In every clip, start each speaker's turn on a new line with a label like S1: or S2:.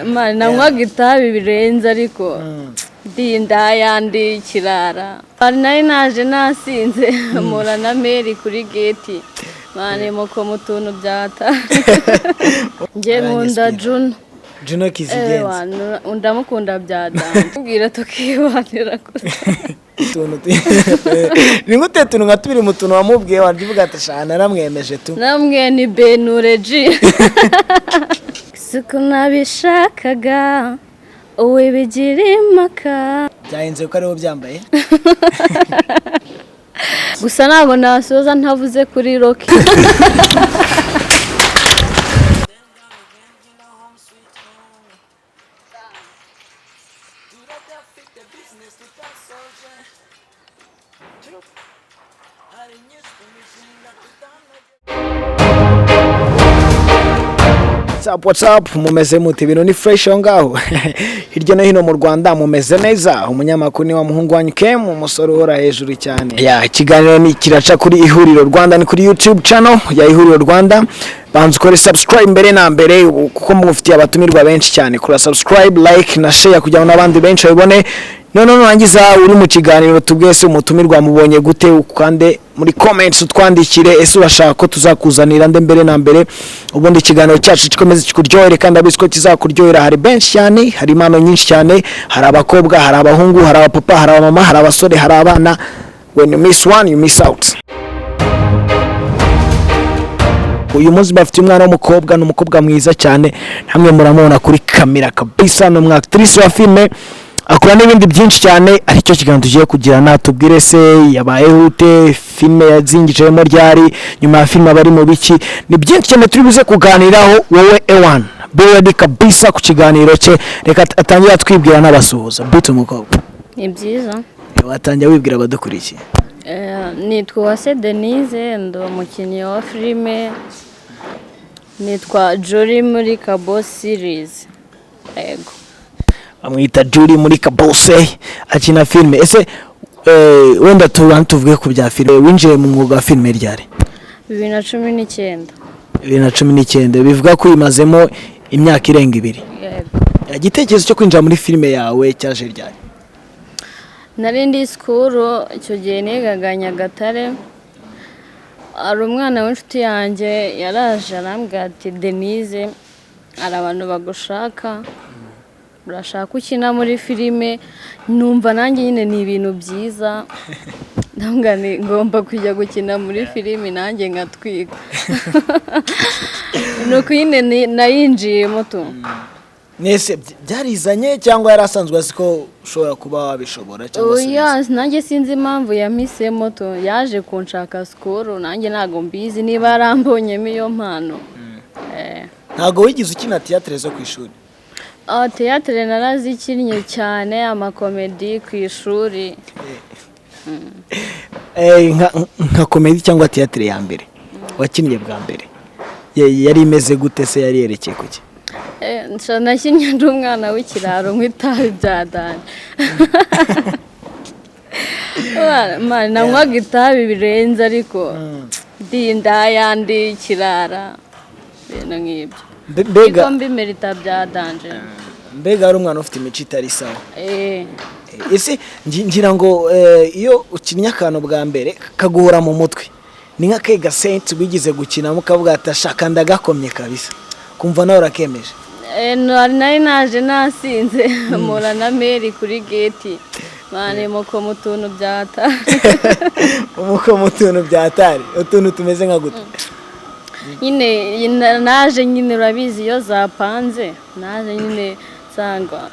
S1: Man, nanywaga itabi birenze, ariko ndi indaya, ndi ikirara. Nari naje nasinze, mpura na Mary kuri gate, man, muko mu tuntu byata. Njye nkunda Juno.
S2: Juno Kizigenza.
S1: Ndamukunda bya danger, mbwira tukibanira gusa.
S2: Ni gute utuntu nka tubiri mu tuntu wamubwiye wajya uvuga ati: "Shana naramwemeje tu"?
S1: Namwe ni benure ji siko nabishakaga, uwe bigira impaka.
S2: Byahenze ko ariwo byambaye.
S1: Gusa ntabwo nasoza ntavuze kuri Rocky.
S2: What's up, what's up? Mumeze mute? Ibintu ni fresh aho ngaho hirya no hino mu Rwanda? Mumeze neza? Umunyamakuru ni wa muhungu wanyu Kem, umusore uhora hejuru cyane. Ya, ikiganiro ni kiraca kuri Ihuriro Rwanda, ni kuri YouTube channel ya Ihuriro Rwanda. Banza ukore subscribe mbere na mbere, kuko mufitiye abatumirwa benshi cyane. Kora subscribe, like na share kugira ngo n'abandi benshi babibone. None nurangiza uri mu kiganiro, tubwiye se umutumirwa mubonye gute? Ukande muri comments utwandikire. Ese urashaka ko tuzakuzanira nde mbere na mbere? Ubundi ikiganiro cyacu gikomeze kikuryohere, kandi abizi ko kizakuryohera. Hari benshi cyane, hari impano nyinshi cyane, hari abakobwa, hari abahungu, hari abapapa, hari abamama, hari abasore, hari abana. When you miss one, you miss out. Uyu munsi bafite umwana w'umukobwa, ni umukobwa mwiza cyane, namwe muramubona kuri kamera kabisa. Ni umwactrice wa filime, akora n'ibindi byinshi cyane, aricyo kiganiro tugiye kugirana. Tubwire se yabayeho ute, filime yazingicayemo ryari, nyuma ya filime aba ari mu biki? Ni byinshi cyane turi buze kuganiraho. Wowe ewan, be ready kabisa ku kiganiro cye. Reka atangire atwibwira n'abasuhuza. Bite umukobwa?
S1: Ni byiza.
S2: Watangira wibwira abadukurikiye.
S1: Nitwa Uwase Denise, ndi umukinnyi wa filime, nitwa Jolly muri Kabo series, yego.
S2: Bamwita Julie muri Kabose, akina filime. Ese wenda tubanze tuvuge ku bya filime, winjiye mu mwuga wa filime ryari?
S1: 2019.
S2: 2019, bivuga ko uyimazemo imyaka irenga 2.
S1: Yego.
S2: Igitekerezo cyo kwinjira muri filime yawe cyaje ryari?
S1: Nari ndi school icyo gihe, nigaga Nyagatare. Hari umwana w'inshuti yanjye yaraje arambwira ati: "Denise, hari abantu bagushaka, urashaka ukina muri filime." Numva nanjye nyine ni ibintu byiza, ndavuga nti ngomba kujya gukina muri filime nanjye nkatwika. Ni uko nyine nayinjiyemo tu.
S2: Nese byarizanye cyangwa yari asanzwe azi ko ushobora kuba wabishobora cyangwa se?
S1: Oya, nanjye sinzi impamvu yampisemo tu. Yaje kunshaka school, nanjye ntabwo mbizi niba yarambonyemo iyo mpano.
S2: Ntabwo wigeze ukina théâtre zo ku ishuri?
S1: Ah, théâtre narazikinnye cyane, amakomedi ku ishuri.
S2: Nka komedi cyangwa théâtre ya mbere wakinnye bwa mbere yari imeze gute se? Yari yerekeye kuki?
S1: Nakinnye ndi umwana w'ikiraro, nywa itabi bya danger. Man, nanywaga itabi birenze, ariko ndi indaya, ndi ikirara, ibintu nk'ibyo.
S2: Mbega
S1: Ariko mbimerita bya danger.
S2: Mbega ari umwana ufite imico itari sawa. Ese ngira ngo iyo ukinnye akantu bwa mbere kaguhora mu mutwe, ni nk'akahe gasenti wigize gukinamo ukavuga ati: "Ashaka ndagakomye kabisa", kumva nawe urakemeje?
S1: Nari naje nasinze, mpura na Mary kuri gate, man, muko mu tuntu byata.
S2: Umuko mu tuntu byatari, utuntu tumeze nka gute?
S1: Nyine naje nyine, urabizi iyo zapanze, naje nyine nsanga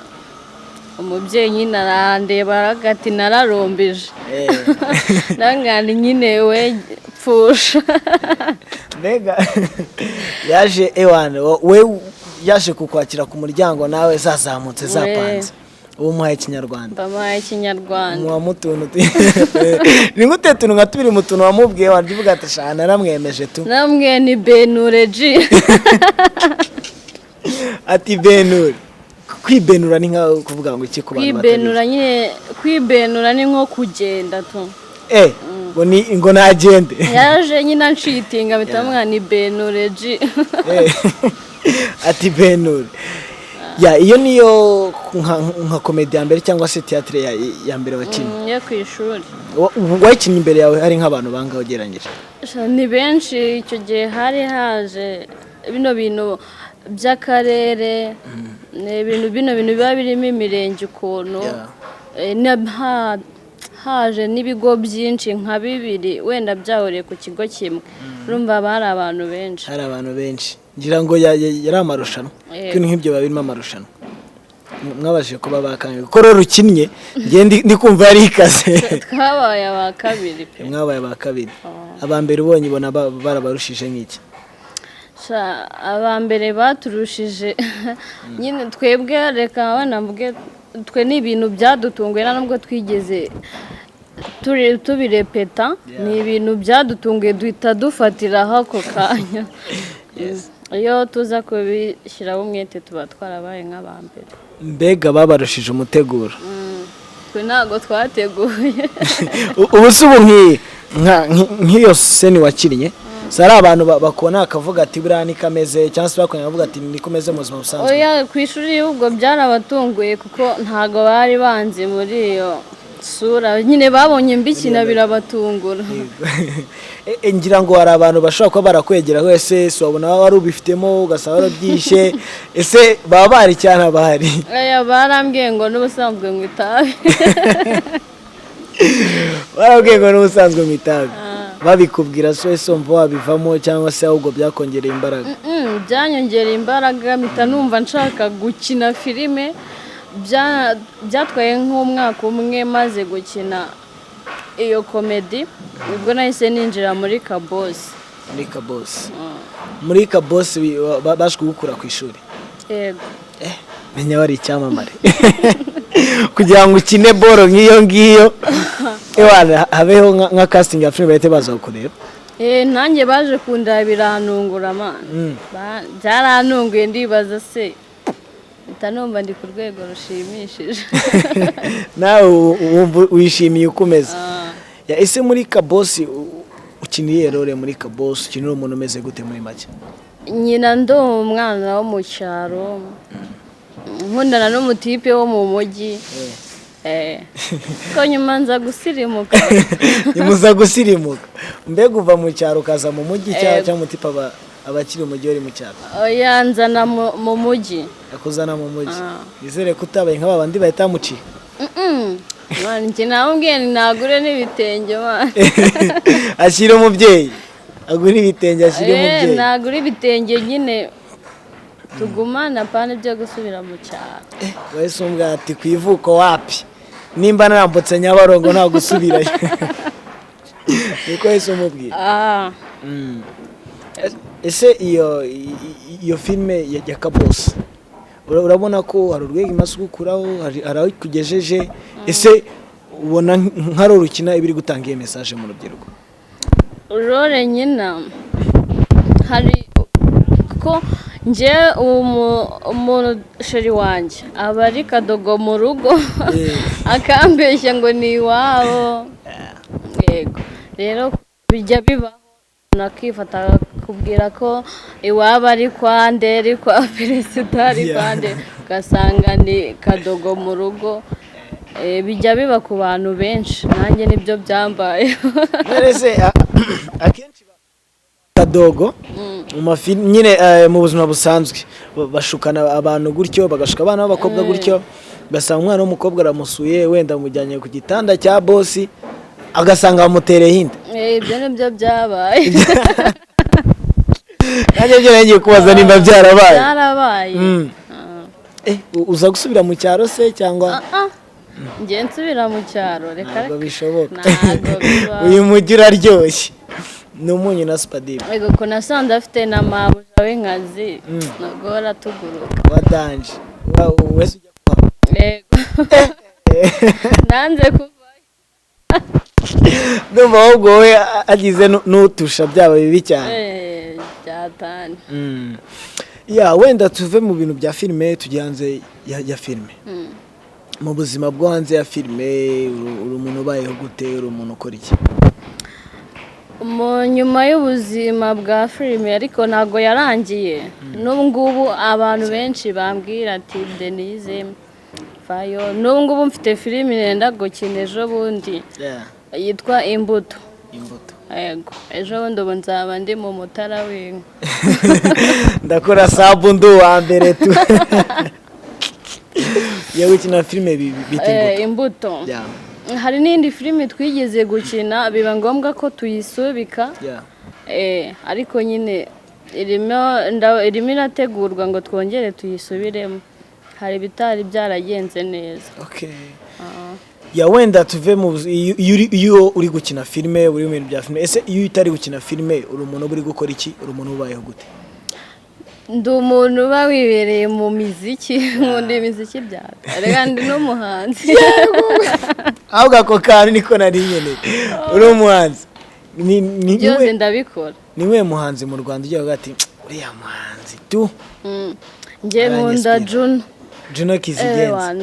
S1: umubyeyi nyine arandeba aravuga ati nararombeje. Ndangana nyine we pfusha.
S2: Mbega yaje ewana, we yaje kukwakira ku muryango nawe zazamutse zapanze, ubu umuhaye Ikinyarwanda.
S1: Bamuhaye Ikinyarwanda.
S2: Muha utuntu ni gute, utuntu nka tubiri mu tuntu wamubwiye wajya uvuga ati: "Shana naramwemeje tu"?
S1: Namwe ni benure ji.
S2: Ati benure. Kwibenura ni nka kuvuga ngo iki ku bantu batabizi?
S1: Kwibenura nyine, kwibenura ni nko kugenda tu.
S2: Ngo ni ngo nagende.
S1: Yaje nyine anshitinga, mpita mwana ni Benureji.
S2: Ati Benure. Ya, iyo niyo nka comedy ya mbere cyangwa se théâtre ya mbere wakinnye?
S1: Yo ku ishuri.
S2: Wayikinnye imbere yawe hari nk'abantu bangahe ugereranyije?
S1: Sha, ni benshi. Icyo gihe hari haje bino bintu by'akarere, ni ibintu bino bintu biba birimo imirenge ukuntu. Haje n'ibigo byinshi nka bibiri wenda byahuriye ku kigo kimwe, urumva haba hari abantu benshi.
S2: Hari abantu benshi, ngira ngo yari amarushanwa.
S1: Yego.
S2: Ibintu nk'ibyo biba birimo amarushanwa. Mwabashije kuba bakangahe? Kuko rero ukinnye njye ndi kumva yari ikaze.
S1: Twabaye aba kabiri pe.
S2: Mwabaye aba kabiri. Aba mbere ubonye ubona barabarushije nk'iki?
S1: Sha, aba mbere baturushije nyine twebwe, reka abana mvuge, twe ni ibintu byadutunguye, nta nubwo twigeze tubirepeta, ni ibintu byadutunguye duhita dufatiraho ako kanya. Iyo tuza kubishyiraho umwete tuba twarabaye nk'aba mbere.
S2: Mbega babarushije umuteguro.
S1: Twe ntabwo twateguye.
S2: Ubu se ubu nk'iyo scene wakinnye, si ari abantu bakubona bakavuga ati buriya niko ameze, cyangwa se bakubona bakavuga ati niko umeze mu buzima busanzwe?
S1: Oya, ku ishuri ubwo byarabatunguye kuko ntabwo bari banzi muri iyo sura nyine, babonye mbikina birabatungura.
S2: Ngira ngo hari abantu bashobora kuba barakwegera wese, si wabona wari ubifitemo ugasaba warabyishe, ese baba bari cyane abahari?
S1: Aya, barambwiye ngo n'ubusanzwe ngo itabi.
S2: Barabwiye ngo n'ubusanzwe mu itabi? Babikubwira se wese wumva wabivamo cyangwa se ahubwo byakongereye imbaraga?
S1: Byanyongereye imbaraga, mpita numva nshaka gukina filime. Byatwaye nk'umwaka umwe maze gukina iyo comedy, ubwo nahise ninjira muri Kabosi.
S2: Muri Kabosi. Muri Kabosi baje kugukura ku ishuri?
S1: Yego.
S2: Menya wari icyamamare kugira ngo ukine boro nk'iyo ngiyo, ewana habeho nka casting ya filime bahite baza kukureba.
S1: Nanjye baje kundaba birantungura mana. Byarantunguye, ndibaza se, mpita numva ndi ku rwego rushimishije.
S2: Nawe wumva wishimiye uko umeze?
S1: Ah.
S2: Ya, ese muri Kabosi ukiniye role, muri Kabosi ukinira umuntu umeze gute muri make?
S1: Nyina ndi umwana wo mu cyaro nkundana n'umutipe wo mu mujyi. Ko nyuma nza gusirimuka.
S2: Nimuza gusirimuka. Mbega uva mu cyaro ukaza mu mujyi cyangwa
S1: Yego.
S2: cyangwa umutipe aba akiri mu mujyi uri mu cyaro?
S1: Oya, nzana mu mujyi.
S2: Akuzana mu mujyi.
S1: Ah.
S2: Nizere ko utabaye nk'aba bandi bahita bamucika.
S1: Mm-mm. Man, njye namubwiye nti nagure n'ibitenge man.
S2: Ashyira umubyeyi, agura ibitenge, ashyire umubyeyi.
S1: Nagure ibitenge nyine tugumana, pana byo gusubira mu cyaro.
S2: Wahise umbwira ati ku ivuko wapi, nimba narambutse Nyabarongo nta gusubirayo, niko wahise umubwira?
S1: Ah.
S2: Ese iyo filime ya Kabosi, urabona ko hari urwego imaze gukuraho, hari aho ikugejeje, ese ubona nka role ukina iba iri gutanga iyo message mu rubyiruko?
S1: Role nyina hari ko njye umuntu chéri wanjye aba ari kadogo mu rugo, akambeshya ngo ni iwabo. Yego, rero bijya bibaho umuntu akifata akakubwira ko iwabo ari kwa nde, ari kwa perezida, ari kwa nde, ugasanga ni kadogo mu rugo. Bijya biba ku bantu benshi, nanjye nibyo byambayeho.
S2: None se akenshi kadogo mu mafilime nyine, mu buzima busanzwe bashukana abantu gutyo, bagashuka abana b'abakobwa gutyo, ugasanga umwana w'umukobwa aramusuye, wenda amujyanye ku gitanda cya bosi, agasanga bamutereye inda?
S1: Ibyo nibyo byabaye.
S2: Nanjye byo nagiye kubaza nimba byarabaye.
S1: Byarabaye. Ah.
S2: Uza gusubira mu cyaro se cyangwa?
S1: Ah, ah. Njye nsubira mu cyaro? Reka
S2: Ntabwo
S1: reka.
S2: bishoboka.
S1: Ntabwo bibaho.
S2: Uyu mujyi uraryoshye, ni umunyu na supadipe.
S1: Ego ko nasanze afite na mabuja w'inkazi, nubwo tuguruka.
S2: Wa danger. Wese ujya kuhaba?
S1: Yego, nanze kuvayo.
S2: Ndumva ahubwo wowe agize n'utusha byaba bibi cyane.
S1: Byatani.
S2: Ya, wenda tuve mu bintu bya filime tujye hanze ya filime. Mu buzima bwo hanze ya filime uri umuntu ubayeho gute? Uri umuntu ukora iki?
S1: Mu nyuma y'ubuzima bwa filime, ariko ntabwo yarangiye. N'ubu ngubu abantu benshi bambwira ati: "Denise vayo." N'ubu ngubu mfite filime nenda gukina ejo bundi yitwa Imbuto.
S2: Imbuto.
S1: Yego, ejo bundi ubu nzaba ndi mu mutara w'inka.
S2: Ndakora sub, ndi uwa mbere tu. Yewe, ukina filime bita
S1: Imbuto.
S2: Imbuto.
S1: Hari n'indi filime twigeze gukina, biba ngombwa ko tuyisubika. Ariko nyine irimo irategurwa ngo twongere tuyisubiremo, hari ibitari byaragenze neza.
S2: Okay. Ya, wenda tuve mu iyo uri gukina filime, uri mu bintu bya filime, ese iyo utari gukina filime uri umuntu uba uri gukora iki? Uri umuntu ubayeho gute?
S1: Ndi umuntu uba wibereye mu miziki, nkunda imiziki bya reka, ndi n'umuhanzi.
S2: Ahubwo ako kantu niko nari nkeneye. Uri umuhanzi, ni
S1: Byose ndabikora.
S2: Ni we muhanzi mu Rwanda ugiye kuvuga ati: "Uriya muhanzi tu"?
S1: Njye nkunda
S2: Aranyinspira.
S1: Juno.
S2: Juno Kizigenza.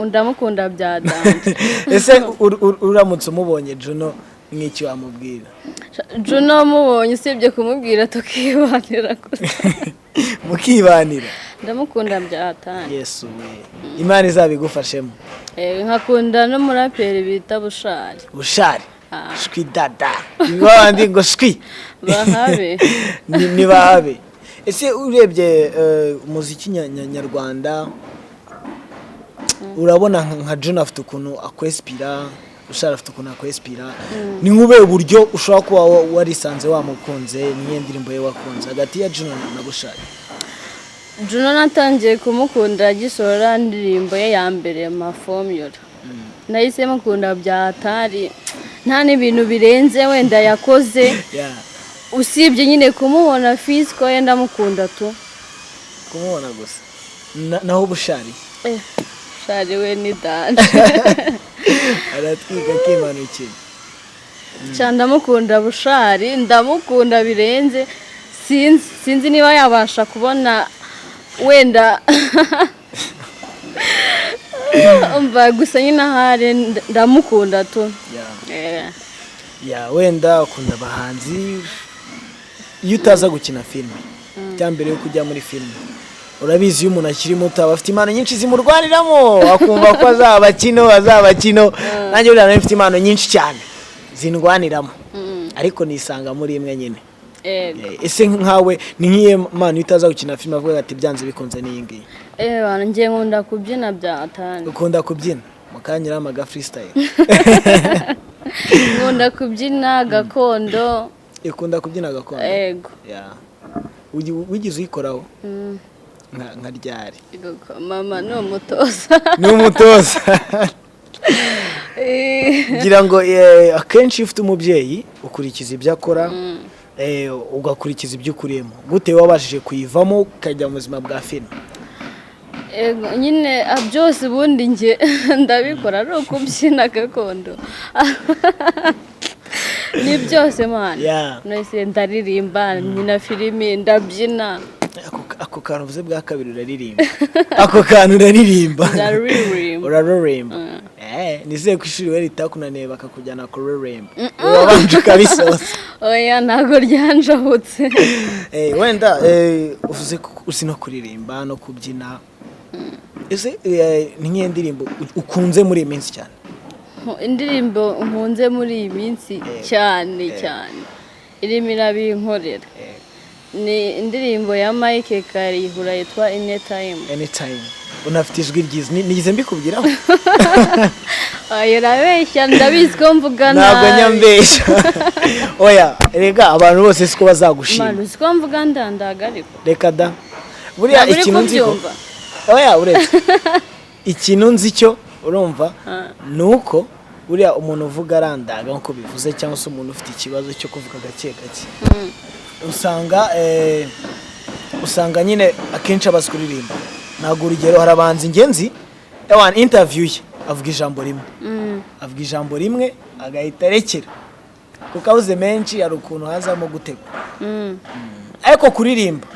S1: Ndamukunda bya danger.
S2: Ese uramutse umubonye Juno, nk'icyo wamubwira?
S1: Juno mubonye, usibye kumubwira tukibanira gusa.
S2: Mukibanira.
S1: Ndamukunda bya danger.
S2: Yesu we, Imana izabigufashemo.
S1: Nkakunda n'umuraperi bita Bushari.
S2: Bushari.
S1: Ah.
S2: Shwi dada, babandi ngo shwi.
S1: Bahabe.
S2: Ni bahabe. Ese urebye umuziki nyarwanda, urabona nka Juno afite ukuntu akwinspira, Bushari afite ukuntu akwinspira, ni nk'ube uburyo ushobora kuba warisanze wamukunze, niyo ndirimbo ye wakunze hagati ya Juno na Bushari?
S1: Juno natangiye kumukunda agisohora indirimbo ye ya mbere, Mafomyola. Nahise mukunda bya hatari, nta n'ibintu birenze wenda yakoze, usibye nyine kumubona physical ye, ndamukunda tu.
S2: Kumubona gusa. Naho Bushari?
S1: Bushari we ni danger.
S2: Aratwika akimanukira.
S1: Cyane, ndamukunda Bushari, ndamukunda birenze. Sinzi niba yabasha kubona wenda, umva gusa nyine ahari ndamukunda tu.
S2: Ya, wenda ukunda abahanzi. Iyo utaza gukina filime cyangwa mbere yo kujya muri filime, urabizi iyo umuntu akiri muto aba afite impano nyinshi zimurwaniramo, akumva ko azaba kino, azaba kino. Nanjye buriya nari mfite impano nyinshi cyane zindwaniramo, ariko nisanga muri imwe nyine. Ese nkawe ni nk'iyo mpano, iyo utaza gukina filime, avuga ati: "Byanze bikunze n'iyi ngiyi"?
S1: Bana, njye nkunda kubyina bya atani.
S2: Ukunda kubyina, mukanyura amaga freestyle.
S1: Nkunda kubyina gakondo.
S2: Ikunda kubyina gakondo?
S1: Yego.
S2: Yeah. Wigeze uyikoraho?
S1: Mm.
S2: Nka ryari?
S1: Yego, mama ni umutoza.
S2: Ni umutoza. Ngira ngo akenshi iyo ufite umubyeyi ukurikiza ibyo akora, ugakurikiza ibyo ukuriyemo. Gute wabashije kuyivamo ukajya mu buzima bwa filime?
S1: Ego, nyine byose ubundi njye ndabikora, ari ukubyina gakondo, ni byose man. None ndaririmba, nkina filimi, ndabyina.
S2: Ako kantu uvuze bwa kabiri, uraririmba, ako kantu uraririmba?
S1: Ndaririmba.
S2: Uraririmba. Nizeye ko ishuri we ritakunaniye bakakujyana kuririmba, wabanje ukabisoza.
S1: Oya, ntabwo ryanjabutse.
S2: Wenda uvuze ko uzi no kuririmba no kubyina, ese ni nk'iyo ndirimbo ukunze muri iyi minsi cyane?
S1: Indirimbo nkunze muri iyi minsi cyane cyane, irimo irabinkorera, ni indirimbo ya Mike Kayihura yitwa Anytime.
S2: Anytime. Unafite ijwi ryiza. Nigeze mbikubwiraho?
S1: Oya, urabeshya, ndabizi ko mvuga
S2: Ntabwo
S1: nabi.
S2: Nyambeshya, oya, rega abantu bose siko bazagushima.
S1: Manu, uzi ko mvuga ndandaga ariko?
S2: Reka da, buriya
S1: Ntabwo uri
S2: ikintu nzi ko
S1: kubyumva.
S2: Oya, uretse ikintu nzi cyo urumva, ni uko buriya umuntu uvuga arandaga nk'uko bivuze, cyangwa se umuntu ufite ikibazo cyo kuvuga gake gake, usanga nyine akenshi abazi kuririmba. Ntabwo, urugero, hari abahanzi ingenzi ewana interview ye avuga ijambo rimwe, avuga ijambo rimwe agahita arekera, kuko abuze menshi hari ukuntu hazamo gutegwa. Ariko kuririmba,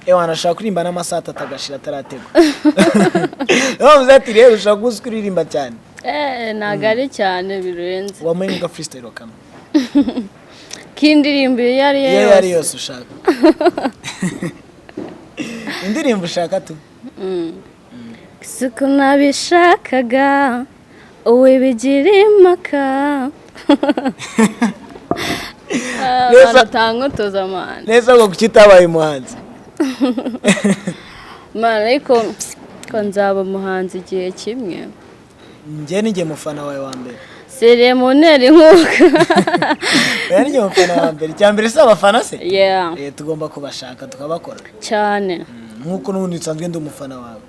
S2: ewana ashaka kuririmba n'amasaha 3 agashira atarategwa. Niyo mpamvu ati rero ushobora kuba uzi kuririmba cyane.
S1: Ntabwo ari cyane birenze.
S2: Wamuye nka freestyle kamwe.
S1: K'indirimbo iyo ari yo
S2: Iyo ari
S1: yose?
S2: yose ushaka, indirimbo ushaka tu.
S1: Siko nabishakaga, uwibigira impaka. Batangutuza, man.
S2: Neza ngo kuki utabaye umuhanzi?
S1: Man, ariko ko nzaba umuhanzi igihe kimwe.
S2: Njye ni njye mufana wawe wa mbere.
S1: Seriye mu ntera inkunga.
S2: Oya, ni njye mufana wa mbere. Icya mbere si abafana se?
S1: Yeah.
S2: Tugomba kubashaka tukabakora.
S1: Cyane.
S2: Nk'uko n'ubundi nsanzwe ndi umufana wawe.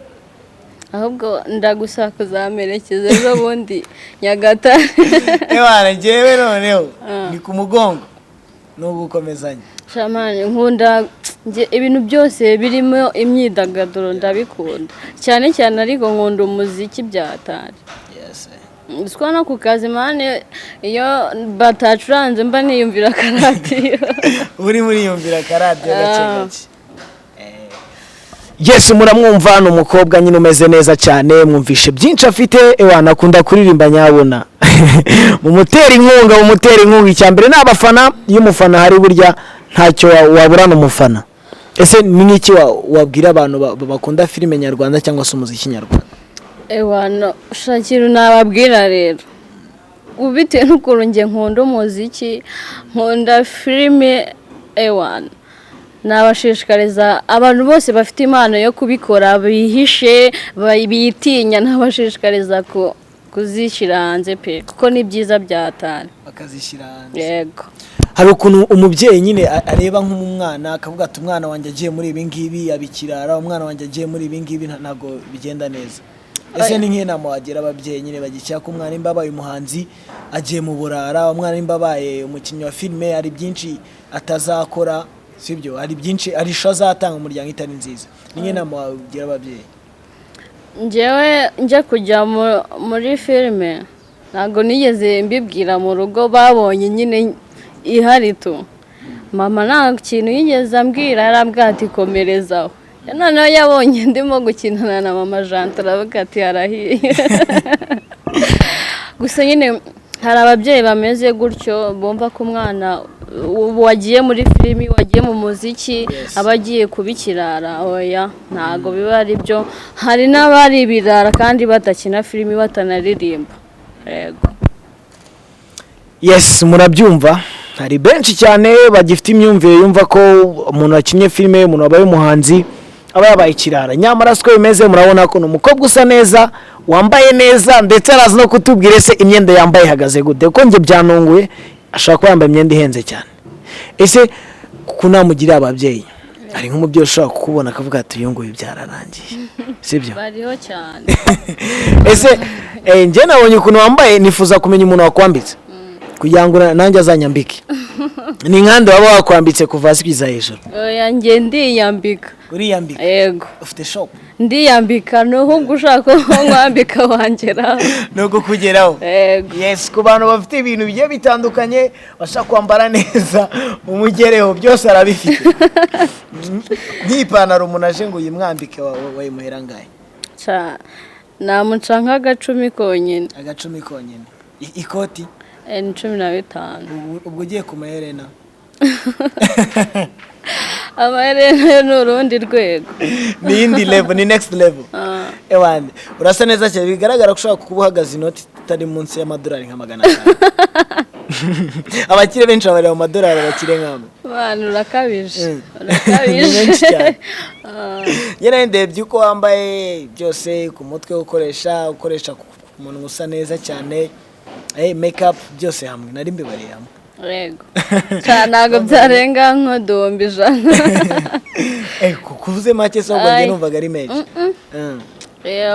S1: Ahubwo ndagusaba kuzamerekeza ejo bundi Nyagatare.
S2: Ewana, njyewe noneho ni ku mugongo ni ugukomezanya.
S1: Sha man, nkunda njye ibintu byose birimo imyidagaduro, ndabikunda cyane cyane, ariko nkunda umuziki byatari. Siko no ku kazi, man, iyo batacuranze mba niyumvira akaradiyo.
S2: Uri muriyumvira akaradiyo gake gake. Yes, muramwumva, ni umukobwa nyine umeze neza cyane. Mwumvishe byinshi afite. Ewana, akunda kuririmba. Nyabona mumutera inkunga, mumutera inkunga. Icya mbere ni abafana. Iyo umufana hari, burya ntacyo waburana umufana. Ese ni nk'iki wabwira abantu bakunda filime nyarwanda cyangwa se umuziki nyarwanda?
S1: Ewana, shakira nababwira rero, bitewe n'ukuntu njye nkunda umuziki, nkunda filime, ewana, nabashishikariza abantu bose bafite impano yo kubikora bihishe, bitinya, nabashishikariza kuzishyira hanze pe, kuko ni byiza byatari.
S2: Bakazishyira hanze.
S1: Yego.
S2: Hari ukuntu umubyeyi nyine areba nk'umwana akavuga ati: "Umwana wanjye agiye muri ibi ngibi abikirara, umwana wanjye agiye muri ibi ngibi ntabwo bigenda neza." Ese ni nk'inama wagira ababyeyi nyine bagikeka ko umwana nimba abaye umuhanzi agiye mu burara, umwana nimba abaye umukinnyi wa filime hari byinshi atazakora, sibyo? Hari byinshi, hari ishusho azatanga mu muryango itari nziza. Ni nk'inama wagira ababyeyi?
S1: Njyewe njya kujya muri filime ntabwo nigeze mbibwira mu rugo, babonye nyine ihari tu. Mama nta kintu yigeze ambwira, yarambwira ati: "Komerezaho." Noneho yabonye ndimo gukinana na mama Jante, aravuga ati: "Harahiye." Gusa nyine hari ababyeyi bameze gutyo, bumva ko umwana wagiye muri filimi, wagiye mu muziki, aba agiye kuba ikirara. Oya, ntabwo biba ari byo. Hari n'abari ibirara kandi badakina filimi, batanaririmba. Yego.
S2: Yes, murabyumva, hari benshi cyane bagifite imyumvire yumva ko umuntu wakinnye filime, umuntu wabaye umuhanzi, aba yabaye ikirara. Nyamara siko bimeze. Murabona ko ni umukobwa usa neza, wambaye neza, ndetse araza no kutubwira ese imyenda yambaye ihagaze gute, kuko njye byanunguye, ashobora kuba yambaye imyenda ihenze cyane. Ese kuko namugiriye ababyeyi, hari nk'umubyeyi ushobora kukubona akavuga ati: "Uyu nguyu byararangiye," sibyo?
S1: Bariho cyane.
S2: Ese njye nabonye ukuntu wambaye, nifuza kumenya umuntu wakwambitse kugira ngo nanjye azanyambike. Ni nkande waba wakwambitse kuva hasi kugeza hejuru?
S1: Oya, njye ndiyambika.
S2: Uriyambika?
S1: Yego.
S2: Ufite shop?
S1: Ndiyambika, n'ahubwo ushaka ko nkwambika wangeraho.
S2: Ni ukukugeraho.
S1: Yego.
S2: Yes, ku bantu bafite ibintu bigiye bitandukanye, bashaka kwambara neza, mumugereho, byose arabifite. Nk'ipantaro umuntu aje ngo uyimwambike, wayimuhera angahe?
S1: Ca, namuca nk'agacumi konyine.
S2: Agacumi konyine. Ikoti?
S1: Ni 15.
S2: Ubwo ugiye ku maherena?
S1: Amaherena yo ni urundi rwego.
S2: Ni iyindi level, ni next level. Ewana, urasa neza cyane, bigaragara ko ushobora kuba uhagaze inoti itari munsi y'amadolari nka 500. Abakire benshi babarira mu madolari, abakire nk'amwe.
S1: Bana, urakabije.
S2: Ni
S1: Urakabije.
S2: benshi cyane.
S1: Ah.
S2: Njye nawe ndebye uko wambaye byose, ku mutwe ukoresha ku muntu usa neza cyane, make up byose hamwe, nari mbibariye hamwe.
S1: Yego. Ca, ntabwo byarenga nk'100,000.
S2: Kuvuze make se, ahubwo njye
S1: Ay.
S2: numvaga ari menshi.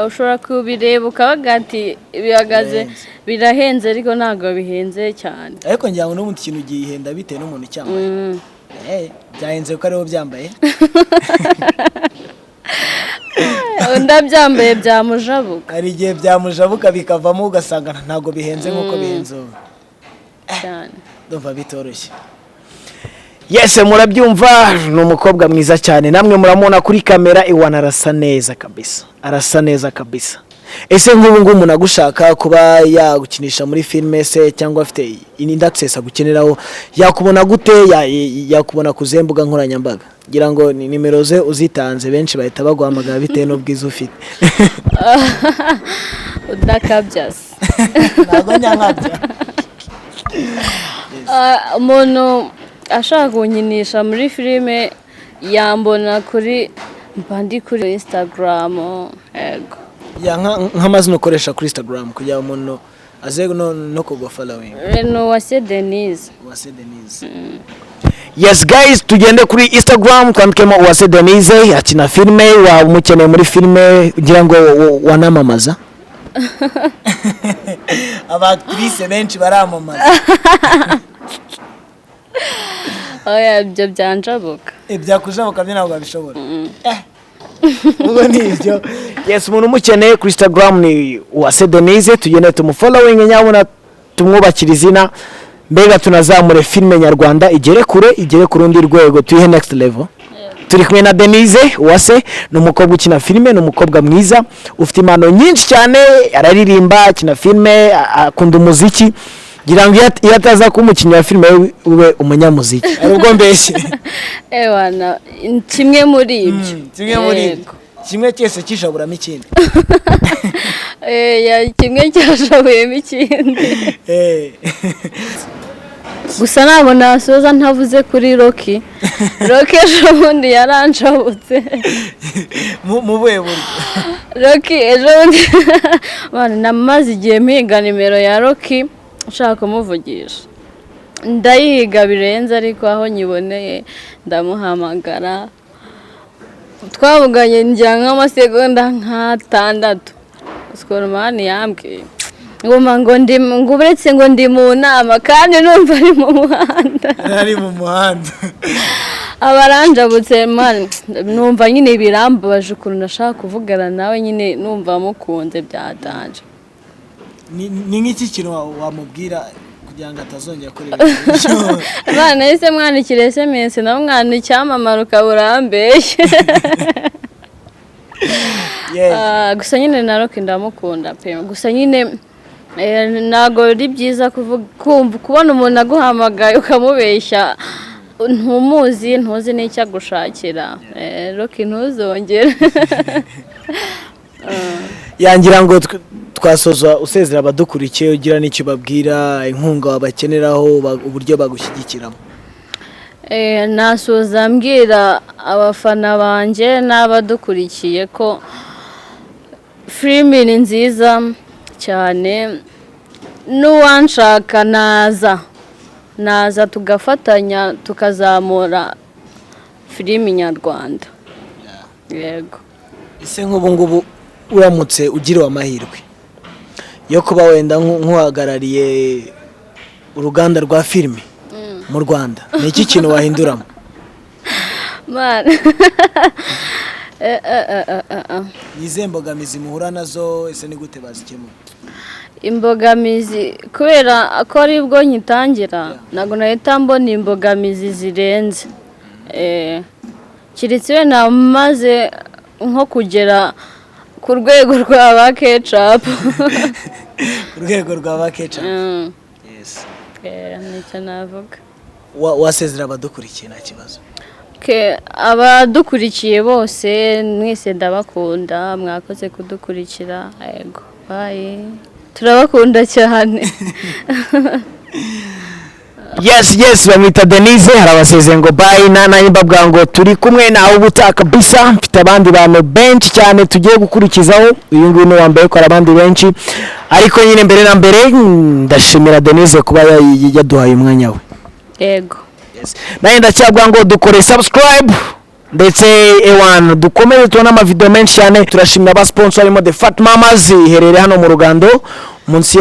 S1: Ushobora kubireba ukavuga ati bihagaze
S2: Birahenze.
S1: Birahenze, ariko ntabwo bihenze cyane.
S2: Ariko ngira ngo n'ubundi ikintu gihenda bitewe n'umuntu ucyambaye. Byahenze kuko aribo byambaye.
S1: Undi abyambaye byamujabuka.
S2: Hari igihe byamujabuka bikavamo, ugasanga ntabwo bihenze nk'uko bihenze ubu.
S1: Cyane.
S2: Ndumva bitoroshye. Yes, murabyumva, ni umukobwa mwiza cyane, namwe muramubona kuri kamera. Iwana, arasa neza kabisa, arasa neza kabisa. Ese nk'ubu ngubu umuntu agushaka kuba yagukinisha muri filime se, cyangwa afite indi access agukeneraho, yakubona gute? Yakubona ku zihe mbuga nkoranyambaga? Ngira ngo ni nimero ze uzitanze, benshi bahita baguhamagara bitewe n'ubwiza ufite.
S1: Udakabya se?
S2: Ntabwo nyankabya.
S1: Ah, umuntu ashaka kunkinisha muri filime yambona kuri, mba ndi kuri Instagram, yego.
S2: Ya, nk'amazina ukoresha kuri Instagram kugira ngo umuntu aze no kugwa following.
S1: Ni Uwase Denise.
S2: Uwase Denise. Yes guys, tugende kuri Instagram twandikemo Uwase Denise, akina filime. Waba umukeneye muri filime, ugira ngo wanamamaza, aba actrice benshi baramamaza.
S1: Oya, ibyo byanjabuka.
S2: Byakujabuka byo ntabwo wabishobora. Ubwo ni ibyo. Yes, umuntu umukeneye kuri Instagram ni Uwase Denise. Tugende tumufollowing nyabuna, tumwubakire izina, mbega tunazamure filime nyarwanda igere kure, igere ku rundi rwego, tuyihe next level. Turi kumwe na Denise Uwase, ni umukobwa ukina filime, ni umukobwa mwiza ufite impano nyinshi cyane. Araririmba, akina filime, akunda umuziki. Ngira ngo iyo ataza kuba umukinnyi wa filime, we ube umunyamuziki. Ari ubwo mbeshye?
S1: Ewana, kimwe muri ibyo.
S2: Kimwe muri ibyo.
S1: Yego.
S2: Kimwe cyose kishaburamo ikindi.
S1: Ya, kimwe cyashabuyemo ikindi. Gusa ntabwo nasoza ntavuze kuri Rocky. Rocky ejo bundi yaranjabutse.
S2: Mu buhe buryo?
S1: Rocky ejo bundi, bana, namaze igihe mpiga nimero ya Rocky nshaka kumuvugisha, ndayiga birenze, ariko aho nyiboneye ndamuhamagara. Twavuganye ngira nk'amasegonda nk'atandatu. Sikoromani yambwiye ngo ndi, ngo uretse ngo ndi mu nama, kandi numva ari mu muhanda.
S2: Ari mu muhanda.
S1: Abaranjabutse man, numva nyine birambabaje ukuntu nashaka kuvugana nawe, nyine numva mukunze byatanje.
S2: Ni nk'iki kintu wamubwira kugira ngo atazongera gukora ibintu?
S1: Abana nahise mwandikira SMS, nawe mwana icyamamare ukaba urambeshye. Ah, gusa nyine na Rocky ndamukunda pe. Gusa nyine ntabwo ari byiza kuvuga, kumva, kubona umuntu aguhamagaye ukamubeshya, ntumuzi, ntuzi n'icyo agushakira. Rocky, ntuzongere.
S2: Yangira ngo twasoza usezera abadukurikiye, ugira n'icyo ubabwira, inkunga wabakeneraho, uburyo bagushyigikiramo.
S1: Nasoza mbwira abafana banjye n'abadukurikiye ko filimi ni nziza cyane, n'uwanshaka naza tugafatanya tukazamura filimi nyarwanda, yego.
S2: Ese nk'ubu ngubu uramutse ugiriwe amahirwe yo kuba wenda nk'uhagarariye uruganda rwa filimi mu Rwanda, ni iki kintu wahinduramo?
S1: Man. Eh.
S2: Ni izihe mbogamizi muhura nazo? Ese ni gute bazikemura?
S1: Imbogamizi, kubera ko aribwo nkitangira, ntabwo nahita mbona imbogamizi zirenze. Keretse wenda maze nko kugera ku rwego rwa ba Kecapu.
S2: Ku rwego rwa ba Kecapu. Yes.
S1: Nicyo navuga.
S2: Wasezera abadukurikiye, nta kibazo.
S1: Okay, abadukurikiye bose mwese ndabakunda, mwakoze kudukurikira. Yego, bye, turabakunda cyane.
S2: Yes, bamwita Denise, harabasezeye ngo bye. Na nanjye mbabwira ngo turi kumwe nawe ubutaha kabisa. Mfite abandi bantu benshi cyane tugiye gukurikizaho, uyu nguyu ni uwa mbere, ko hari abandi benshi, ariko nyine mbere na mbere ndashimira Denise kuba yaduhaye umwanya we.
S1: Yego.
S2: Yes. Nanjye ndacyabwira ngo dukore subscribe ndetse ewan dukomeze tubone amavideo menshi cyane. Turashimira aba sponsor harimo The Fat Mamas, iherereye hano mu Rugando, munsi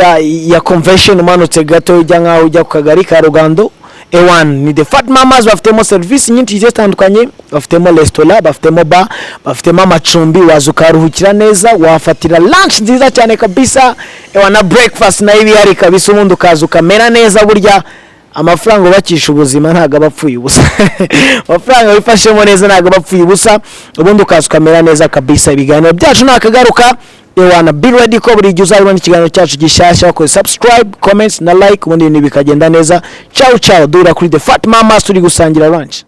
S2: ya convention, umanutse gato ujya nkaho ujya ku kagari ka Rugando. Ewan ni The Fat Mamas, bafitemo serivisi nyinshi zigiye zitandukanye, bafitemo resitora, bafitemo bar, bafitemo amacumbi, waza ukaruhukira neza, wafatira lunch nziza cyane kabisa, ewan na breakfast nayo iba ihari kabisa, ubundi ukaza ukamera neza. Burya amafaranga ubakisha ubuzima ntabwo aba apfuye ubusa, amafaranga wifashemo neza ntabwo aba apfuye ubusa, ubundi ukaza ukamera neza kabisa. Ibiganiro byacu nakagaruka. Ewana, be ready ko buri gihe uzabona ikiganiro cyacu gishyashya. Wakoze subscribe, comments na like, ubundi ibintu bikagenda neza. Ciao ciao, duhura kuri The Fat Mamas turi gusangira lunch.